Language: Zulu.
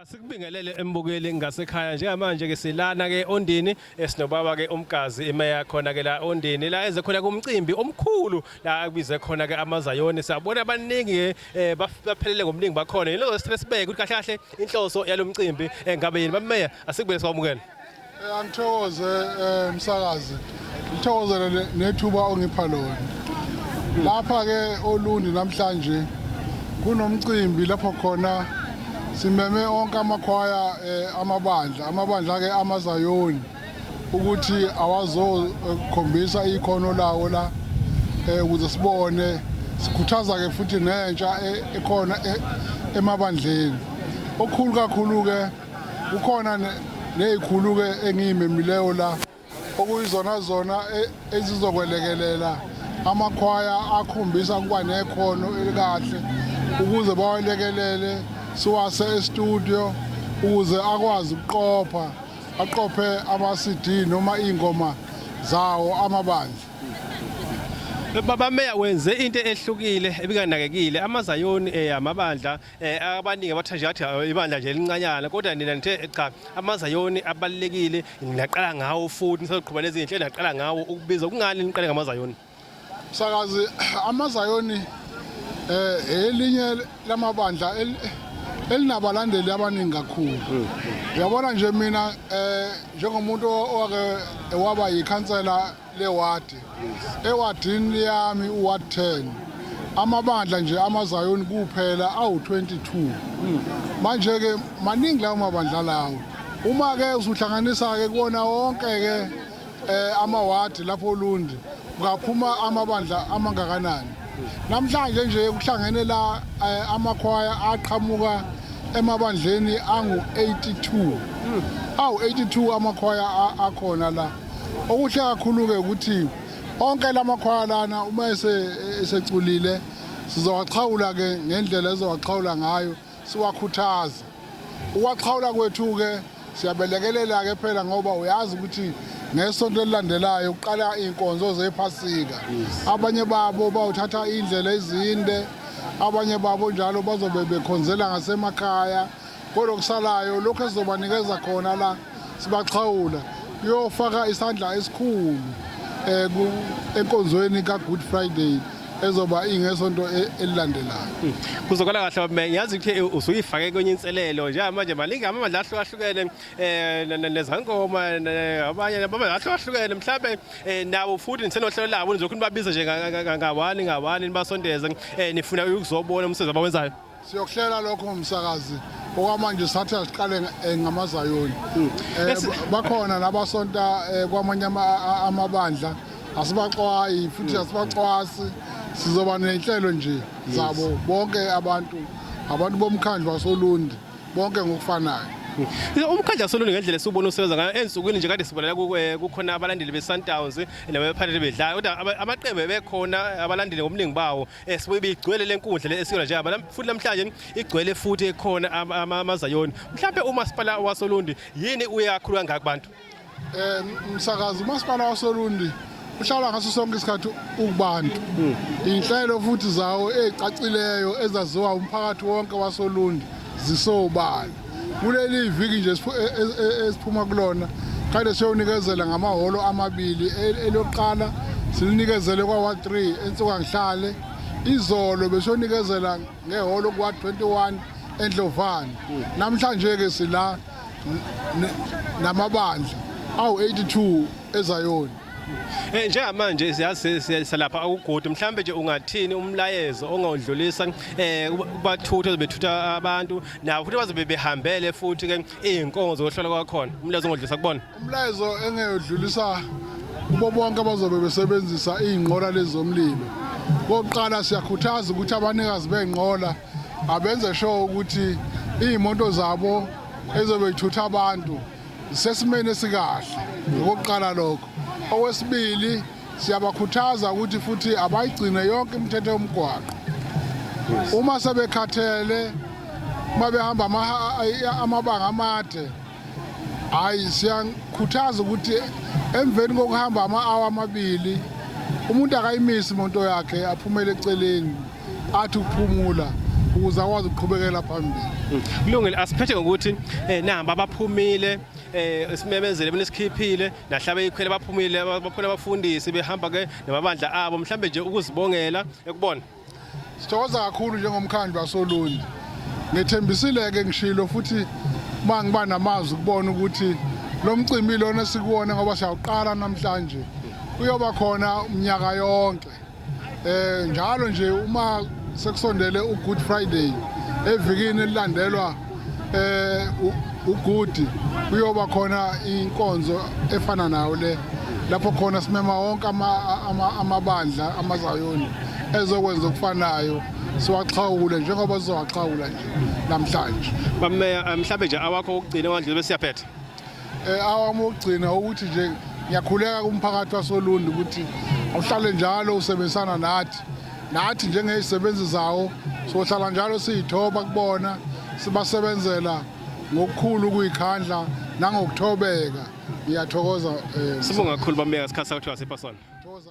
Asikubingelele embukeli ngasekhaya njengamanje ke silana ke Ondini esinobaba ke uMgazi imeya khona ke la Ondini la eze khona kumcimbi omkhulu la akubize khona ke amaZayoni siyabona abaningi ke eh, baphelele ngomningi bakhona yilo sithele sibeke ukuthi kahle kahle inhloso yalomcimbi eh, ngabe yini bameya asikubele sikwamukele. Angithokoze msakazi. Ngithokozele nethuba ongipha lona. Lapha ke Olundi namhlanje kunomcimbi lapho khona simeme onke amakhwaya amabandla, amabandla ke amaZayoni ukuthi awazokhombisa ikhono lawo la ukuze sibone sikhuthaza ke futhi nentsha ekhona emabandleni. Okukhulu kakhulu ke Kukhona nezikhulu-ke engiyimemileyo la okuyizona zona ezizokwelekelela amakhwaya akhombisa ukuba nekhono elikahle ukuze bawalekelele siwase estudio ukuze akwazi ukuqopha aqophe ama-CD noma iy'ngoma zawo amabandla. Baba Meya wenze into ehlukile ebinganakekile amaZayoni amabandla abaningi abatha nje athi ibandla nje elincanyana kodwa nina nithe cha amaZayoni abalulekile naqala ngawo futhi nisazoqhuba lezi zinhlelo naqala ngawo ukubiza kungani niqale ngamaZayoni? Msakazi amaZayoni elinye lamabandla elinabalandeli abaningi kakhulu. Uyabona nje mina njengomuntu owake waba yikhansela lewadi ewadini yami uward 10 amabandla nje amaZayoni kuphela awu-22 manje ke maningi lawo mabandla lawo uma ke usuhlanganisa ke kuwona wonke ke amawadi lapho Olundi kungaphuma amabandla amangakanani namhlanje nje kuhlangene la amakhwaya aqhamuka emabandleni angu-82 awu-82 amakhwaya akhona la. Okuhle kakhulu-ke ukuthi onke lamakhwaya lana uma eseculile sizowaxhawula-ke ngendlela ezowaxhawula ngayo siwakhuthaze. Ukuwaxhawula kwethu-ke siyabelekelela-ke phela ngoba uyazi ukuthi ngesonto elilandelayo kuqala iy'nkonzo zephasika. Abanye babo bawuthatha iy'ndlela ezinde, abanye babo njalo bazobe bekhonzela ngasemakhaya. Kodwa okusalayo lokhu esizobanikeza khona la sibaxhawula kuyofaka isandla esikhulu eh enkonzweni ka Good Friday ezoba ingesonto elilandelayo. Kuzokala kahle baba Meya, ngiyazi ukuthi usuyifake kwenye inselelo njengamanje maningi amabandla ahlukahlukene nezangoma abanye amabandla ahlukahlukene mhlambe nabo futhi nisenohlelo labo nizokhu nibabiza nje ngawani ngawani nibasondeze nifuna ukuzobona umsebenzi abawenzayo. Siyokuhlela lokho ngomsakazi okwamanje sathi asiqale ngamaZayoni. Bakhona nabasonta kwamanye amabandla asibaxwayi futhi asibacwasi sizoba nenhlelo nje zabo bonke abantu abantu bomkhandlu wasoLundi bonke ngokufanayo. Umkhandlu wasoLundi ngendlela esiwubona usebenza ngayo ensukwini nje kade sibonela kukhona abalandeli be-Sundowns nabephathele bedlala kodwa amaqembu ebekhona abalandeli ngobuningi bawo Sibuye bigcwele lenkundla le esiyona njengoba futhi namhlanje igcwele futhi ekhona amaZayoni. Mhlambe umasipala wasoLundi yini uyakhulu kangaka kubantu? Msakazi umasipala wasoLundi uhlala ngaso sonke isikhathi ukubantu. Inhlelo futhi zawo ezicacileyo ezaziwa umphakathi wonke wasoLundi zisobala. Kuleli viki nje esiphuma kulona kade siyonikezela ngamahholo amabili elokuqala silinikezele kwa-ward 3 eNsukangihlale izolo besiyonikezela ngehholo ku-ward 21 eNdlovane namhlanje-ke sila namabandla awu-82 eZayoni. Njengamanje siyazi silapha akugudi mhlambe nje ungathini umlayezo ongawudlulisa kubathutha ezobethutha abantu nabo futhi bazobe behambele futhi ke izinkonzo zokuhlola kwakhona umlayezo ongodlulisa kubona. Umlayezo engiyodlulisa kubo bonke abazobe besebenzisa iy'nqola lezi zomlilo. Kokuqala siyakhuthaza ukuthi abanikazi bey'nqola abenze sure ukuthi iy'moto zabo ezobe ithutha abantu zisesimeni esikahle okokuqala lokho. Okwesibili siyabakhuthaza ukuthi futhi abayigcine yonke imithetho yomgwaqo. Uma sebekhathele uma behamba amabanga amade hayi siyakhuthaza ukuthi emveni kokuhamba ama-awa amabili umuntu akayimisi imoto yakhe aphumele eceleni athi ukuphumula Ukuze akwazi ukuqhubekela phambili. Kulungile, asiphethe ngokuthi namba abaphumile, simemezele mina sikhiphile nahlabe ikhwele, baphumile, baphuna abafundisi behamba ke namabandla abo, mhlambe nje ukuzibongela ekubona. Sithokoza kakhulu njengomkhandlu wasoLundi. Ngethembisile-ke, ngishilo futhi uma ngiba namazwi ukubona ukuthi lo mcimbi lona esikuwona, ngoba siyawuqala namhlanje, uyoba khona uminyaka yonke, njalo nje uma sekusondele uGood Friday, evikini elilandelwa uGood, kuyoba khona inkonzo efana nayo le, lapho khona simema wonke amabandla amazayoni ezokwenza okufanayo, siwaxhawule njengoba sizowaxhawula nje namhlanje. Bameya, mhlambe nje awakho ukugcina wandlule bese siyaphetha. Awami okugcina ukuthi nje ngiyakhuleka kumphakathi wasoLundi ukuthi awuhlale njalo usebenzisana nathi njengezisebenzi zawo. Sohlala njalo siyithoba kubona, sibasebenzela ngokukhulu ukuyikhandla nangokuthobeka. Ngiyathokoza. Sibonga kakhulu, bameya, isikhathi sakho sipha sona. Thokoza.